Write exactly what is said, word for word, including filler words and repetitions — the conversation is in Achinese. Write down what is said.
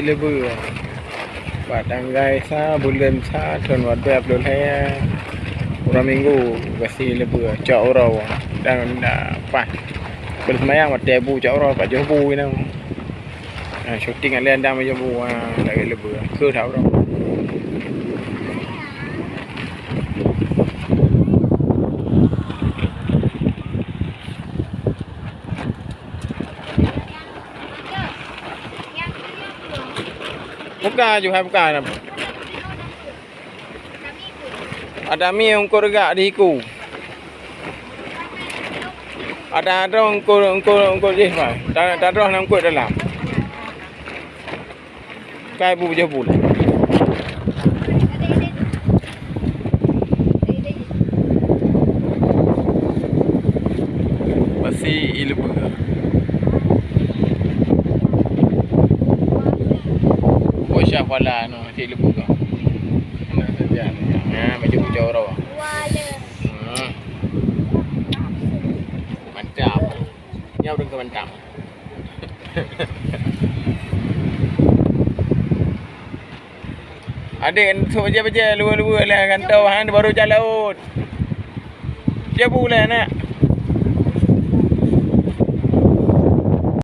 Leubeh. Bak tanggai sa, buleuen sa, thon dua ribu dua puluh lhèe, uroe Minggu, Basi Leubeh, cok uroe. Dan na pas. Beuseumayang watèe bu cok uroe, bak jôh bu inong. Ha, syuting alèh andang bak jôh bu, ha, lagèe Leubeh. Keu that uroe. Buka ju, hai buka. Ada mi eungkôt gak di siku. Ada droe eungkôt, eungkôt, eungkôt jih, Pak. Ta-, tadroe na eungkôt dalam. Kai bu jôh bu lé. Basi Leubeh. Bocah pala nyoe, Basi Leubeh. Nah, saja. Nah, macam bocah orang. Hmm. Mantap. Nyoe ureueng keu mantap. Adék, sôk bajèe-bajèe, luweue-luweue lé kantô, han baru jak laôt. Siap bu lé, nak.